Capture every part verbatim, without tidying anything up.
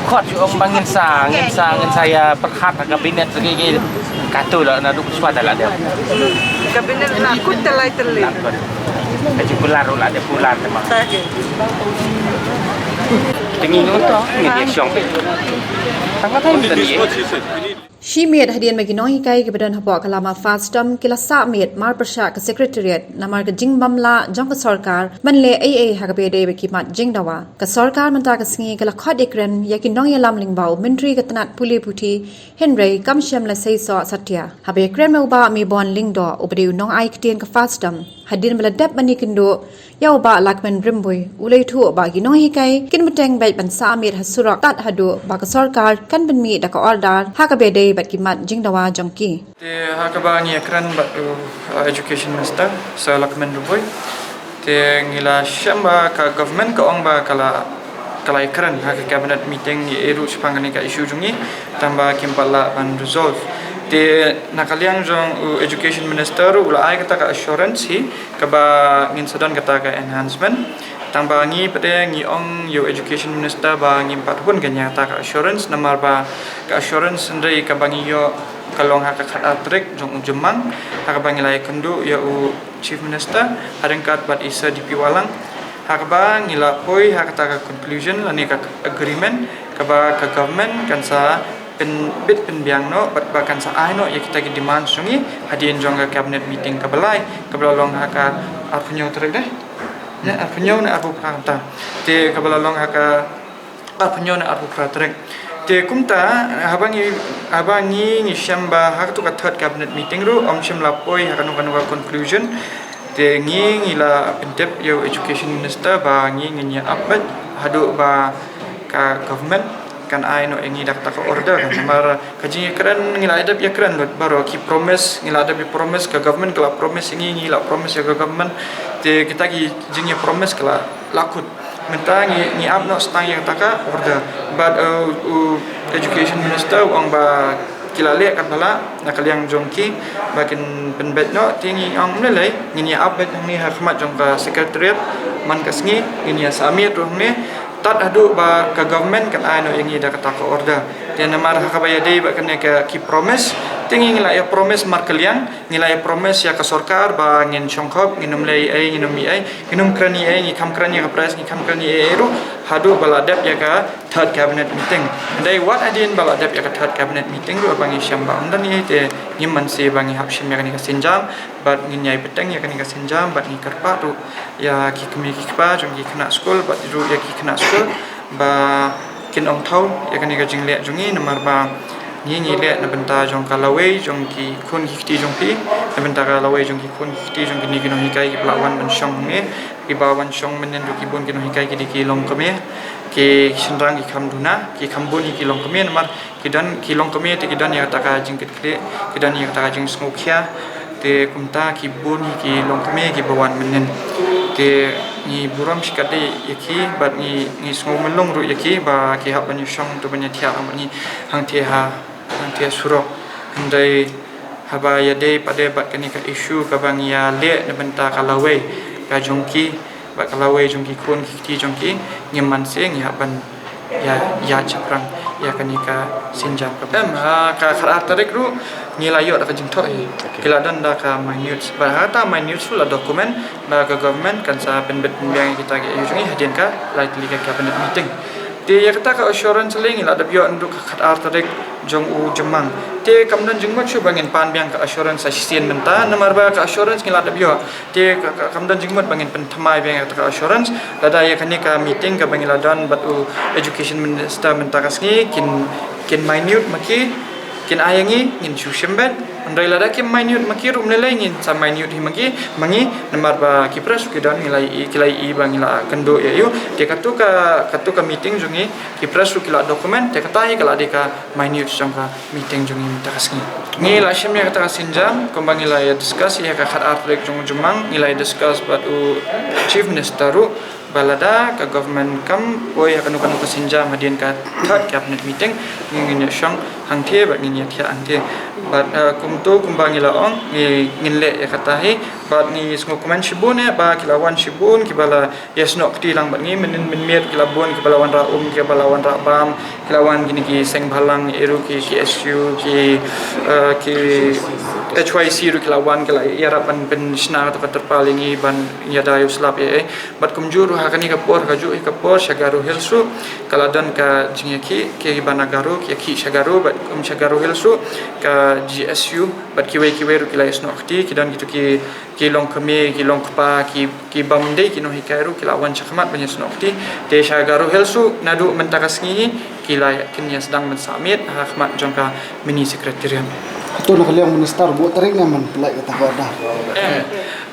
Kot ju ong ba ngin sa, ngin sa, ngin sa ïa pyrkhat ha kabinet lagi ki. Katu la na duk swa da la dep. Kabinet na kut telai teli. Na kut. Ka ju pular la dep pular te ma. Tingi ngun to, ngin ïa shong. Tang ka tai teli. Shi miet hadien ba ki nonghikai kiba don hapoh ka lama FASTOM ki la sah miet marpyrshah ka Secretariat namar ka jingbym lah jong ka sorkar ban leh ei ei ha kaba ïadei bad ki mat jingdawa. Ka sorkar mynta ka sngi ka la khot ïakren ïa ki nongïalam lyngba u Myntri ka tnat pule puthi, hynrei kam shym la sei soh satia. Haba ïakren bad u Bah Mebon Lyngdoh uba dei u nongai ktien ka FASTOM, hadien ba la dep ban ïakynduh ïa u Bah Lahkmen Rymbui, u la ïathuh ba ki nonghikai kin bteng beit ban sah miet ha surok tad haduh ba ka sorkar kan pynmih da ka order ha kaba ïadei bad ki mat jingdawa jong ki. Te ha kaba ngi ïakren bad u, uh, Education Minister, Sir Lahkmen Rymbui. Te ngi la shem ba ka government ka ong ba ka la, ka la ïakren ha ka cabinet meeting ïa ruh shaphang kane ka issue jong ngi, tang ba kim pat lah ban resolve. Te na ka liang jong u Education Minister ruh u la ai kata ka assurance hi, kaba ngin sa don kata ka enhancement. Tang ba ngi pat de ngi ong ïa u Education Minister ba ngim pat hun kan ïa kata ka assurance, namar ba ka assurance hynrei kaba ngi ïoh ka long ha ka khatar tarik jong u Jymmang, ha kaba ngi la ïakynduh ïa u Chief Minister, ha ryngkat bad i Sir D P Wahlang, ha kaba ngi la poi ha kata ka conclusion lane ka agreement, kaba ka government kan sa pynbit pynbiang noh, bad ba kan sa ai noh ïa kita ki demand jong ngi hadien jong ka cabinet meeting kaba lai, kaba la long ha ka arphew hynñiew tarik de. Ne, arphew hynñiew ne arphew phra ta. Te kaba la long ha ka arphew hynñiew ne arphew phra tarik. Te kumta, haba ngi, haba ngi ngi shem ba ha katu ka third cabinet meeting ruh, ym shym la poi ha kano kano ka conclusion. Te ngi ngi la pyntip ïa u Education Minister ba ngi ngin ïa ap beit haduh ba ka government kan ai noh ïa ngi da kata ka order. Namar ka jingïakren ngi la dep ïakren lut baroh, ki promise ngi la dep ïa promise, ka government ka la promise ïa ngi, ngi la promise ïa ka government. Te kita ki jingïa promise ka la, la kut. Mynta ngi, ngi ap noh tang ïa kata ka order. Bad, uh, u Education Minister u ong ba ki la leh katba lah na ka liang jong ki ba kin pynbeit noh, te ngi ong ym lei lei, ngin ïa ap beit hangne ha khmat jong ka Secretariat man ka sngi, ngin ïa sah miet ruh hangne tad haduh ba ka government kan ai noh ïa ngi da kata ka order. Te namar ha kaba ïadei bad kane ka ki promise, te ngi ngi la ïa promise markylliang, ngi la ïa promise ïa ka sorkar ba ngin shongkhop, ngin ym leh ei, ngin ym ïeh ei, ngin ym kren ïeh ei, ngi kham kren ïa ka press, ngi kham kren ïeh ei ruh haduh ba la dep ïa ka third cabinet meeting. Hynrei wat hadien ba la dep ïa ka third cabinet meeting ruh ba ngi shem ba ym don ei ei, te ngim banse ba ngi hap shim ïa kane ka sienjam bad ngin ïai bteng ïa kane ka sienjam bad ngi kyrpad ruh ïa ki kmie ki kpa jong ki khynnah skul bad ruh ïa ki khynnah skul ba kin ym thaw ïa kane ka jingleh jong ngi, namar ba ngi ngi leh na bynta jong ka lawei jong ki khun ki kti jong phi, na bynta ka lawei jong ki khun ki kti jong kine ki nonghikai kiba la wan ban shong hangne, kiba wan shong mynnin ruh ki bun ki nonghikai ki dei ki longkmie, ki shynrang ki kham duna, ki kham bun hi ki longkmie, namar ki don ki longkmie te ki don ïa kata ka jingkitkhlieh, ki don ïa kata ka jingsngewkhia. Te kumta ki bun hi ki longkmie kiba wan mynnin. Te ngi burom shikatdei ïa ki bad ngi, ngi sngew mlung ruh ïa ki ba ki hap ban ïashong to ban ïathiah bad ngi hangtei ha, hangtei ha surok. Hynrei haba ïadei pat de bad kane ka issue kaba ngi ïaleh na bynta ka lawei ka jong ki, bad ka lawei jong ki khun ki kti jong ki, ngim banse ngi hap ban ïa, ïa shaphrang ïa kane ka sienjam kaba. Em, ha ka khatar tarik ruh ngi la ïoh da ka jingthoh hi. Ki la don da ka minutes. Bad ha kata minutes ruh la document ba ka government kan sa pynbit pynbiang ïa kita ki issue jong ngi hadien ka lai tylli ka cabinet meeting. Te ïa kata ka assurance lei ngi la dep ïoh naduh ka khatar tarik jong u Jymmang. Te kam don jingmut shuh ba ngin pan biang ka assurance sa shisien mynta, namar ba ka assurance ngi la dep ïoh. Te ka, ka, kam don jingmut ba ngin pynthymmai biang ïa kata ka assurance. Lada ïa kane ka meeting kaba ngi la don bad u Education Minister mynta ka sngi kin, kin minute ma ki, kin ai ïa ngi, ngin shu shim beit. Hynrei lada kim minute ma ki ruh ym lei lei ngin sa minute hi ma ki, ma ngi, namar ba ki press ruh ki don, ngi la ïohi, ki la ïohi ba ngi la kynduh ïa u. Te katu ka, katu ka meeting jong ngi, ki press ruh ki la document, te kata hi ka la dei ka minutes jong ka meeting jong ngi mynta ka sngi. Ngi la shim ïa kata ka sienjam, kumba ngi la ïa discuss ïa ka khatar tarik jong u Jymmang, ngi la ïa discuss bad u Chief Minister ruh ba lada ka government kam poi ha kano kano ka sienjam hadien ka third cabinet meeting, ngin ïa shong hangthie bad ngin ïa thiah hangthie. Bad, eh, kumto kumba ngi la ong, ngi, ngin leh ïa kata hi. Bad ngi sngewkmen shibun eh ba ki la wan shibun kiba la ïasnoh kti lang bad ngi, mynnin mynmiet ki la bun kiba la wanrah um, kiba la wanrah bam, ki la wan kine ki seng bhalang, eh, ruh ki, ki S U, ki, eh, ki H Y C ruh ki la wan, ki la ïarap ban pynshna kata ka terpal ïa ngi ban ïada ïa u slap ïa, eh. Bad kumjuh ruh ha kane ka por, kajuh hi ka por sha Garo Hills ruh ka la don ka jingïakhih, kiba na Garo ki ïakhih sha Garo, bad kum sha Garo Hills ruh ka G S U bad kiwei kiwei ruh ki la ïasnoh kti, ki don kito ki, ki longkmie, ki longkpa, ki, ki bym dei ki nonghikai ruh ki la wan shakhmat ban ïasnoh kti. Te sha Garo Hills ruh naduh mynta ka sngi hi ki la kin ïa sdang ban submit ha khmat jong ka mini secretariat. Hato na ka liang minister buh tarik ne man pynlait kata ka order? Em,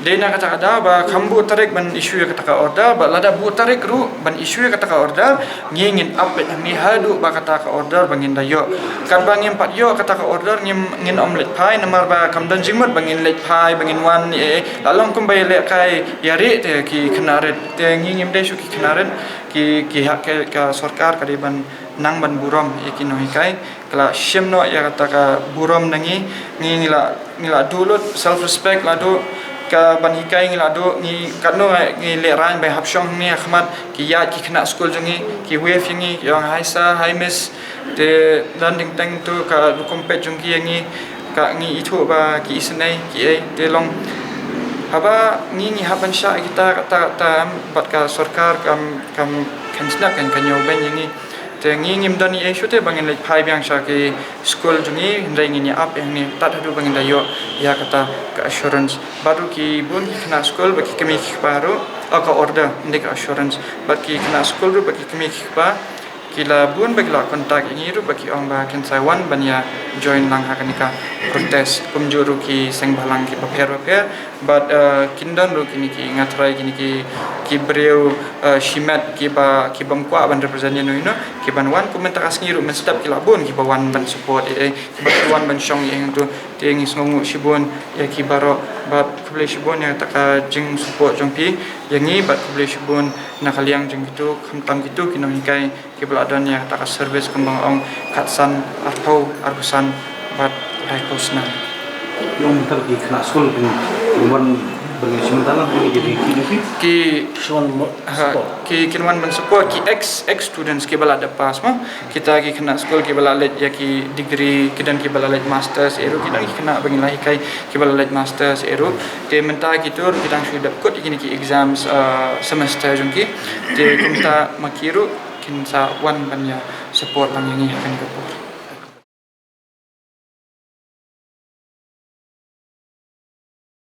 dei na kata ka daw ba kam buh tarik ban issue ïa kata ka order, ba lada buh tarik ruh ban issue ïa kata ka order, ngi ngin ap beit hangne haduh ba kata ka order ba ngin da ïoh. Katba ngim pat ïoh kata ka order ngim, ngin ym leit phai, namar ba kam don jingmut ba ngin leit phai, ba ngin wan, eh, eh, la long kumba ïalehkai ïa ri te ki khynnah rit. Te ngi ngim dei shuh ki khynnah rit, ki, ki hak ka, ka sorkar ka dei ban nang ban burom ïa ki nonghikai. Ka la shim noh ïa kata ka burom na ngi, ngi, ngi la, ngi la duh lut, self respect la duh, ka ban hikai ngi la duh, ngi katno ngi, ngi lehraiñ ba hap shong hangne ha khmat, ki ïaid ki khynnah skul jong ngi, ki wave ïa ngi, ki ong hi sir, hi miss, te don teng teng tu ka rukom peit jong ki ïa ngi, ka ngi ithuh ba ki isynei, ki ei, te long. Haba ngi, ngi hap ban shah kita, kata, kata, bad ka sorkar kam, kam, kan snak kan, kan ïoh ban ïa ngi. Te ngi ngim don ei shuh te ba ngin leit phai biang sha ki skul jong ngi, hynrei ngin ïa ap ïa hangne tad haduh ba ngin da ïoh ïa kata ka assurance. Bad ruh ki bun ki khynnah skul bad ki kmie ki kpa ruh, oh, ka order, ym dei ka assurance. Bad ki khynnah skul ruh bad ki kmie ki kpa ki la bun ba ki la contact ïa ngi ruh ba ki ong ba kin sa wan ban ïa join lang ha kane ka protest. Kumjuh ruh ki seng bhalang kiba pher bapher, bad, eh, kin don ruh kine ki, nga tharai kine ki, ki briew, eh, shimet kiba, ki bym kwah ban represent ïano ïano, ki ban wan, kum mynta ka sngi ruh mynstep ki la bun kiba wan ban support, eh, eh, kiba wan ban shong, eh, hangtu. Te ngi sngewnguh shibun ïa ki baroh, bad khublei shibun ïa kata ka jingsupport jong phi ïa ngi, bad khublei shibun na ka liang jong kito, khamtam kito ki nonghikai kiba la don ïa kata ka service kumba nga ong, khatsan, arphew, arphew san bad laiphew snem. Ïa, mynta ki khynnah skul kin wan ban ïa shim bynta lang, ki, ki, ki, ki, ki, Ki shim wan mo-, ha, support. Ki kin wan ban support, ki ex, ex students kiba la dep pass mo. Kita ki khynnah skul kiba la leit ïa ki degree, ki don kiba la leit masters, eh ruh ki don ki khynnah ba ngi la hikai kiba la leit masters, eh ruh. Te mynta kito ruh ki dang shu dep kut ïa kine ki exams, ah, semester jong ki. Te kumta ma ki ruh kin sa wan ban ïa support lang ïa ngi ha kane ka por.